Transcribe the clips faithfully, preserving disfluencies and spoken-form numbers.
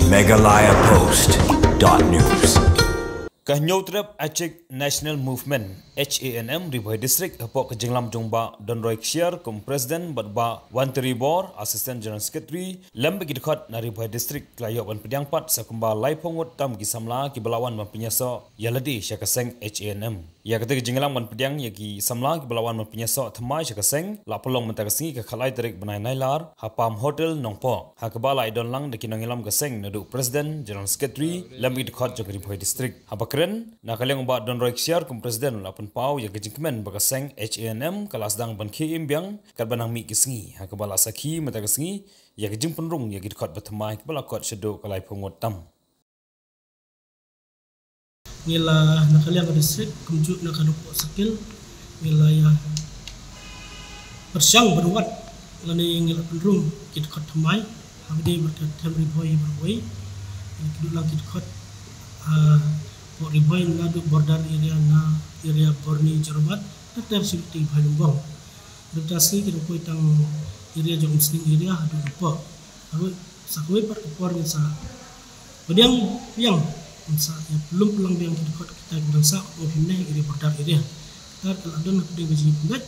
Meghalaya Post dot news. Ka Hynñiewtrep Achik National Movement, H A N M, Ri Bhoi District, hapoh ka jingïalam jong Bah Donroy Kshiar kum President bad Bah Wanteri Bor, Assistant General Secretary, lem bad ki dkhot na Ri Bhoi District, ki la ïoh ban pdiang pat sa kumba laiphew ngut tam ki samla kiba la wan ban pynïasoh ïa lade sha ka seng H A N M. Ïa kata ka jingïalam ban pdiang ïa ki samla kiba la wan ban pynïasoh thymmai sha ka seng la pynlong mynta ka sngi ka khatlai tarik bnai Nailar ha Palm Hotel Nongpoh, ha kaba la ïadon lang da ki nongïalam ka seng naduh President, General Secretary lem bad ki dkhot jong ka Ri Bhoi District. Haba kren, na ka liang u Bah Donroy Kshiar kum President u la pynpaw ïa ka jingkmen ba ka seng H A N M ka la sdang ban khie im biang katba nang mih ki sngi, ha kaba la sakhi mynta ka sngi ïa ka jingpynrung ïa ki dkhot ba thymmai kiba la kot shaduh ka laiphew ngut tam. Ngi la, na ka liang ka district kumjuh na ka Nongpoh Circle, ngi la ïa pyrshang ban wad lane ngi la pynrung ki dkhot thymmai ha kaba ïadei bad ka them Ri Bhoi baroh kawei. Ngi la pynrung lang ki dkhot, ah, hapoh Ri Bhoi naduh border area na area Borni Jorabat, ter ter sha Ri Bhoi Lymbong. Mynta sngi ki dang poi tang area jong Umsning area haduh Nongpoh. Haduh sa kawei pat ka por ngin sa pdiang biang, ngin sa ïa pynlum pynlang biang ki dkhot kita kiba dang sah, kumba phim neh area border area. Kita ki la don hapdeng ka jingpynbeit.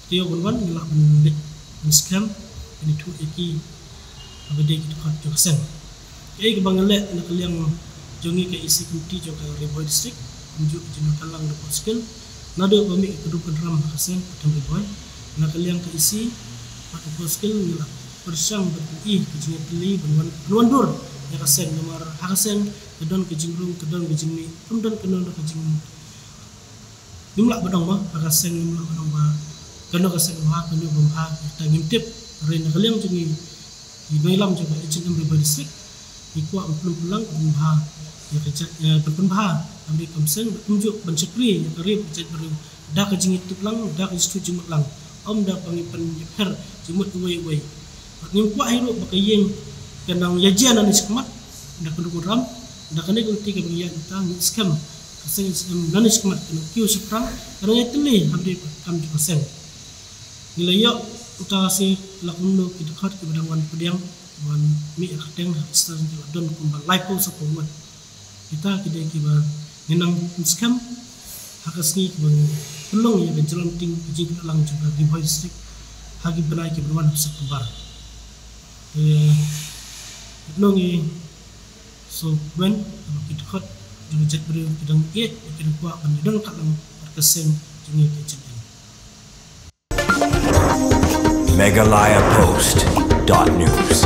Te ïoh ban wan ngi lah ban leit ban skhem ban ithuh ïa ki haba ïadei ki dkhot jong ka seng. Kaei kaba ngi leh na ka liang jong ngi ka E C Committee jong ka Ri Bhoi District, kumjuh ka jingïatreilang da Nongpoh Circle, naduh ba mih ka kynrum kynram ha ka seng ka them Ri Bhoi, na ka liang ka E C bad Nongpoh Circle ngi la pyrshang ban pyni ka jingïatylli ban wan, ban wandur ïa ka seng, namar ha ka seng ka don ka jingrung, ka don ka jingmih, kam don kano kano ka jing Ngim lah ban ong ba, ha ka seng ngim lah ban ong ba kano ka seng ba bha, kano ba bha, ita ngim tip. Hynrei na ka liang jong ngi, ki nongïalam jong ka H A N M Ri Bhoi District, ngi kwah ban pynlong pynlang, ban bha ïa ka jait, eh, ban pynbha, ban ri kam seng, ban kumjuh, ban shakri ïa ka ri bad ka jaitbynriew da ka jingïatip lang, da ka jingsngewthuh jingmut lang. Ym da ba ngi pynïapher jingmut uwei uwei. Bad ngim kwah hi ruh ba ka ïing ka nang ïa jia nangne shakhmat, da ka kynrum kynram, da kane ka lynti kaba ngi ïaid mynta, ngi skhem ka seng H A N M nangne shakhmat ka nang kiew shaphrang, ka nang ïatylli ha bynta ka kam jong ka seng. Ngi la ïoh mynta shi la kumno ki dkhot kiba dang wan pdiang, wan mih ha ka kyrteng ha ka station kiba don kumba laiphew saphew ngut. Kita ki dei kiba ngi nang pynskhem ha ka sngi kaba ngi pynlong ïa ka jingïalang jong ka Ri Bhoi District ha ki bnai kiba wan ha September. Te ngi sngewkmen ba ki dkhot jong ka jaitbynriew ki dang ïeit, ki dang kwah ban ïadon ryngkat lang bad ka seng jong ngi ka H A N M. Meghalaya Post dot news.